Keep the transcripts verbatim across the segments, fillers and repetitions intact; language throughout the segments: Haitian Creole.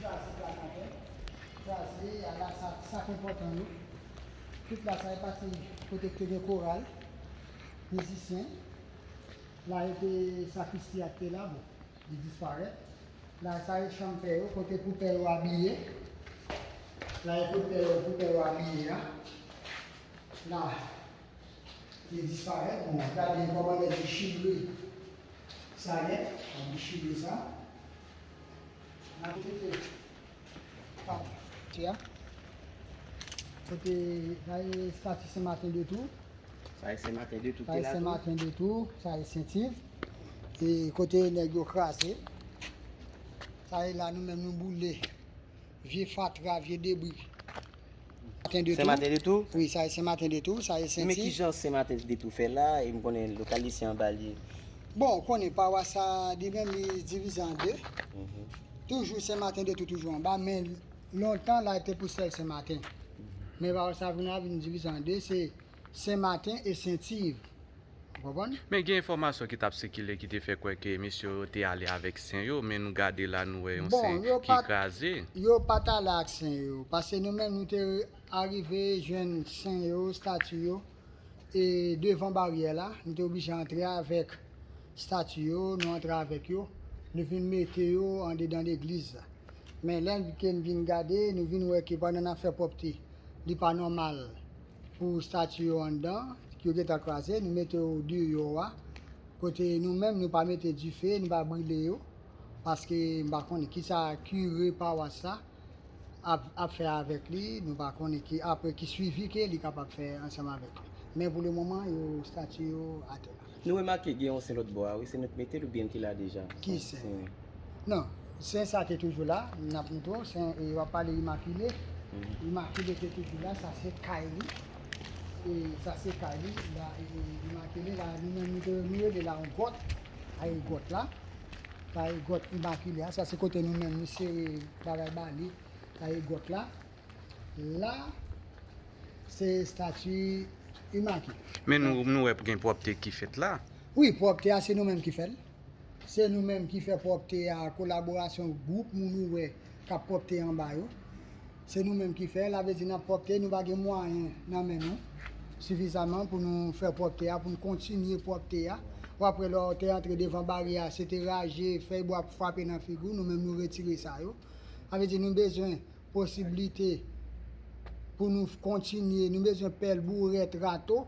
Chwazi la kanpe. Chwazi, a la sa, sa k enpòtan wi. Tout la sa e pati kote ki te gen koral, mizisyen. La e te sakristi a te la, bon, li disparèt. La sa e chanm pè yo, kote pou pè yo abiye. La e pou pè yo, pou pè yo abiye a. La, li disparèt. Bon, gade kòman nèg li chire sa nèt, li chire sa. N ap kite. Ti a. Kote, sa e estati Sen Maten de Tou. Sa e Sen Maten de Tou ki la tou. Sa e Sen Maten de Tou, sa e Sentiv. E kote nèg yo kraze. Sa e la nou menm nou boule. Vye fatra, vye debri. Maten de Tou. Sen Maten de Tou? Wi, sa e Sen Maten de Tou, sa e Sentiv. Men ki jan Sen Maten de Tou fè la, e m konnen lokal li se anba li. Bon, ou konnen pawas sa, li menm li divize an de. Mhm. Toujou Sen Maten de Tou toujou anba, men lontan la te pou sèl Sen Maten. Men pawas sa vin la, vin divize an de, se Sen Maten e Sentiv. Ou konprann? Men gen enfòmasyon ki t ap sikile ki te fè kwè ke mesye yo te ale avèk sen yo, men nou gade la, nou wè yon sen ki kraze. Bon, yo pa t ale ak sen yo, paske nou menm nou te arive jwenn sen yo, estati yo, e devan baryè la, nou te oblije antre avèk estati yo, nou antre avèk yo, nou vin mete yo andedan legliz la. Men lè ke n vin gade, nou vin wè ke pandan n ap fè pwòpte, li pa nòmal pou estati yo anndan, ki yo gentan kraze, nou mete yo deyò a, kote nou menm nou pa mete dife, nou pa brile yo, paske m pa konnen kisa kire pawas sa ap, ap fè avèk li, nou pa konnen ki, apre ki swivi ke li kapab fè ansanm avèk li. Men pou le moman, yo, estati yo atè la. Nou remake gen yon sen lòt bò a, wi, se nou k mete l oubyen l te la deja? Ki sen? Non, sen sa te toujou la, n ap montre w, sen, e, w ap pale Imakile. Mhm. Imakile te toujou la, sa se kay li. E sa se kay li, la, e, e, Imakile, la, nou menm nou te, nou rele la yon gwòt. Sa e gwòt la. Sa e gwòt Imakile a, sa se kote nou menm nou sere bagay ba li. Sa e gwòt la. La, se estati Imakile. Men nou, nou wè gen pwòpte ki fèt la. Wi, pwòpte a, se nou menm ki fè l. Se nou menm ki fè pwòpte a, kolaborasyon gwoup moun ou wè k ap pwòpte anba yo. Se nou menm ki fè, la vle di n ap pwòpte, nou pa gen mwayen nan men nou sifizaman pou nou fè pwòpte a, pou nou kontinye pwòpte a. Ou apre lè w te antre devan baryè a, se te raje, fèy bwa frape nan figi w, nou menm nou retire sa yo. Sa vle di nou bezwen posiblite pou nou kontinye, nou bezwen pèl, bourèt, rato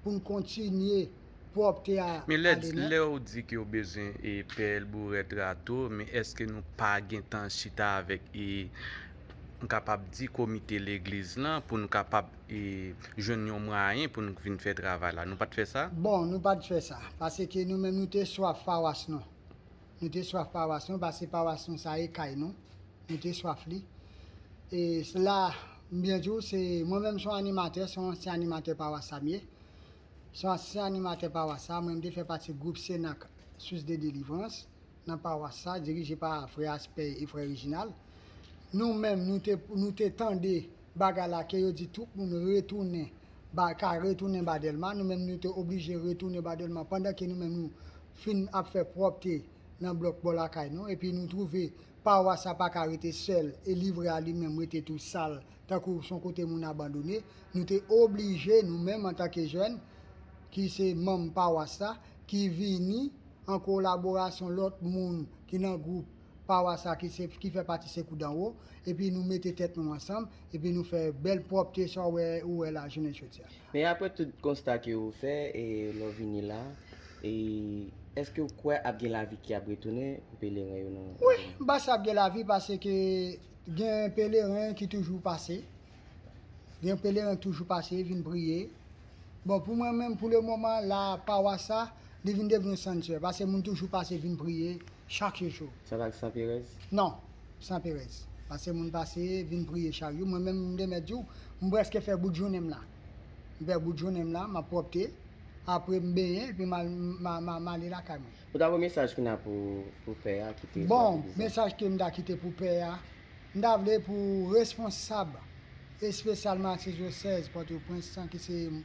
pou n kontinye pwòpte a. Men lè, lè w di ke w bezwen e pèl, bourèt, rato, men èske nou pa gentan chita avèk, e, m kapab di komite legliz lan pou nou kapab, e, jwenn yon mwayen pou nou vin fè travay la? Nou pa t fè sa? Bon, nou pa t fè sa. Paske nou menm nou te swaf pawas nou. Nou te swaf pawas nou, paske pawas nou sa e kay nou. Nou te swaf li. E la, m byen di w, se mwen menm se yon animatè, se yon ansyen animatè pawas sa m ye. Se yon ansyen animatè pawas sa, mwen m te fè pati gwoup Senak Source de Délivrance nan pawas sa, dirije pa frè Aspè e frè Reginald. Nou menm, nou te, nou te tande bagay la ke yo di tout moun retounen, ba, ka retounen ba Dèlma, nou menm nou te oblije retounen ba Dèlma pandan ke nou menm nou fin ap fè pwòpte nan blòk bò lakay nou, epi nou twouve pawas sa pa ka rete sèl, e livre a li menm rete tou sal, tankou se yon kote moun abandone. Nou te oblije, nou menm antanke jèn, ki se manm pawas sa, ki vini an kolaborasyon lòt moun ki nan gwoup pawas sa, ki se, ki fè pati Sekou Danwo, epi nou mete tèt nou ansanm, epi nou fè bèl pwòpte sa w wè, ou wè la jounen jodi a. Men apre tout konsta ke ou fè, e lè w vini la, e èske w kwè ap gen lavi ki ap retounen pou peleren yo nan? Wi, m panse ap gen lavi paske gen peleren ki toujou pase. Gen peleren ki toujou pase, vin priye. Bon, pou mwen menm, pou le moman, la, pawas sa, li vin devni yon sanktyè, paske moun toujou pase vin priye chak jou. Sa pa san perèz? Non, san perèz. Paske moun pase, vin priye chak jou. Mwen menm, m te mèt di w, m prèske fè bout jounen m la. M fè bout jounen m la, m ap pwòpte. Apre, m benyen, epi m al, m, m, m, m ale lakay mwen. Ou ta voye mesaj ki nan pou, pou pè a ki te swa ki dizon. Bon, mesaj ke m ta kite pou pè a, m ta vle pou responsab, espesyalman aksè diyosèz Pòtoprens lan, ki se, m,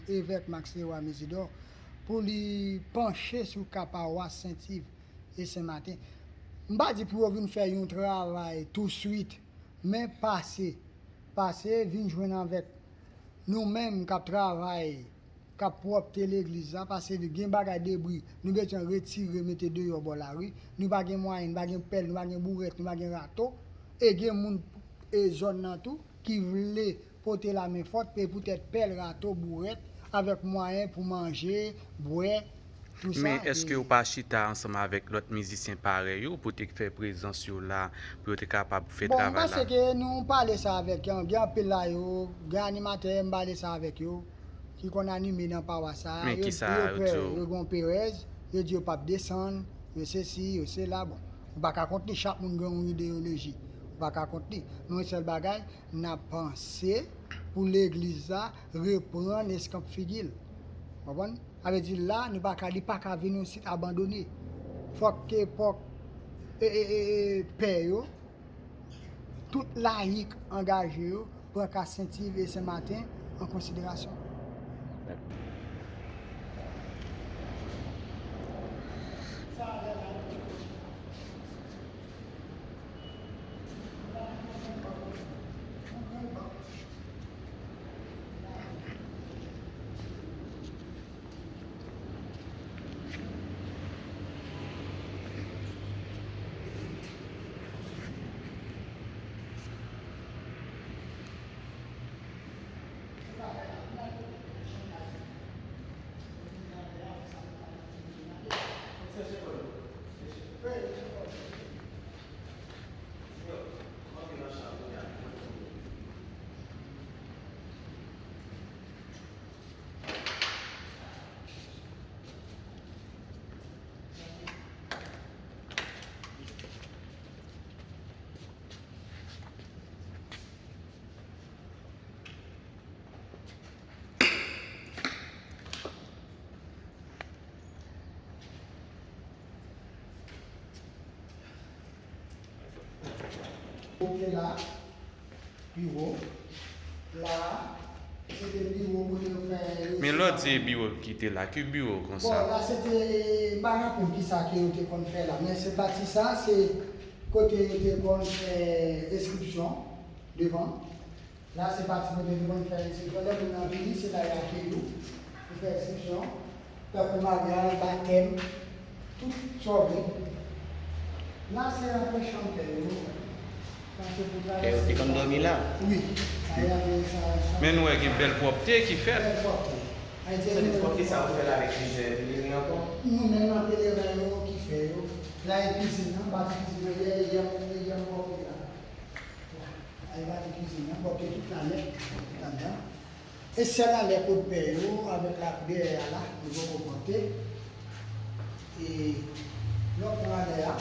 evèk Max Leroy Mésidor, pou li panche sou ka pawas Sentiv e Sen Maten. M pa di pou yo vin fè yon travay touswit, men pase, pase vin jwenn avèk nou menm k ap travay, k ap pwòpte legliz la, pase gen bagay debri, nou bezwen retire, mete deyò bò lari. Nou pa gen mwayen, nou pa gen pèl, nou pa gen bourèt, nou pa gen rato. E gen moun e zòn nan tou ki vle pote lamen fòt, pe poutèt pèl, rato, bourèt, avèk mwayen pou manje, bwè, tou sa. Men èske w pa chita ansanm avèk lòt mizisyen parèy ou pou te fè prezans yo la, pou yo te kapab fè travay la? Bon, m panse ke nou pale sa avèk, gen anpil la yo, gen animatè, m pale sa avèk yo, ki konn anime nan pawas sa a. Men yo, kisa yo yo pè, di w? Yo gen yon perèz, yo di yo p ap desann, yo sesi, yo sela. Bon, ou pa ka kont li, chak moun gen yon ideyoloji. Ou pa ka kont li. Men yon sèl bagay, n ap panse pou legliz la reprann eskanp figi l. Konprann? Sa vle di la, nou pa ka, li pa ka vin yon sit abandone. Fòk ke epòk e, e, e, e, pè yo, tout layik angaje yo pran ka Sentiv e Senmaten an konsiderasyon. Oke la, biwo. La, se te biwo kote yo fè. Men lè w di biwo ki te la, ki biwo konsa? Bon, la se te, m pa raple m kisa ke yo te konn fè la, men se pati sa, se kote yo te konn fè enskripsyon devan. La se pati kote nou konn fè enskripsyon. Lè moun nan vini, se la y akeyi w pou fè enskripsyon, tankou maryaj, batèm, tout sa w vle. La se antre chanm pè yo. Sa se pou travèse. Pè yo te konn dòmi la? Wi. Sa y ap sa, sa. Men nou wè gen bèl pwòpte ki fèt. Bèl pwòpte. Ayiti. Sa vle di pwòpte sa yo fè la avèk plizyè pelerin ankò? Nou menm nan pelerin yo ki fè yo. La e kizin nan, pati kizin nan, yè, yè, yè, yè pwòpte la. Bon, al gade kizin nan, bon, ke tout la nèt, tout anndan. E sèl anlè kot pè yo, avèk la dèyè a la, nou poko pòte. E lòt nan anlè a,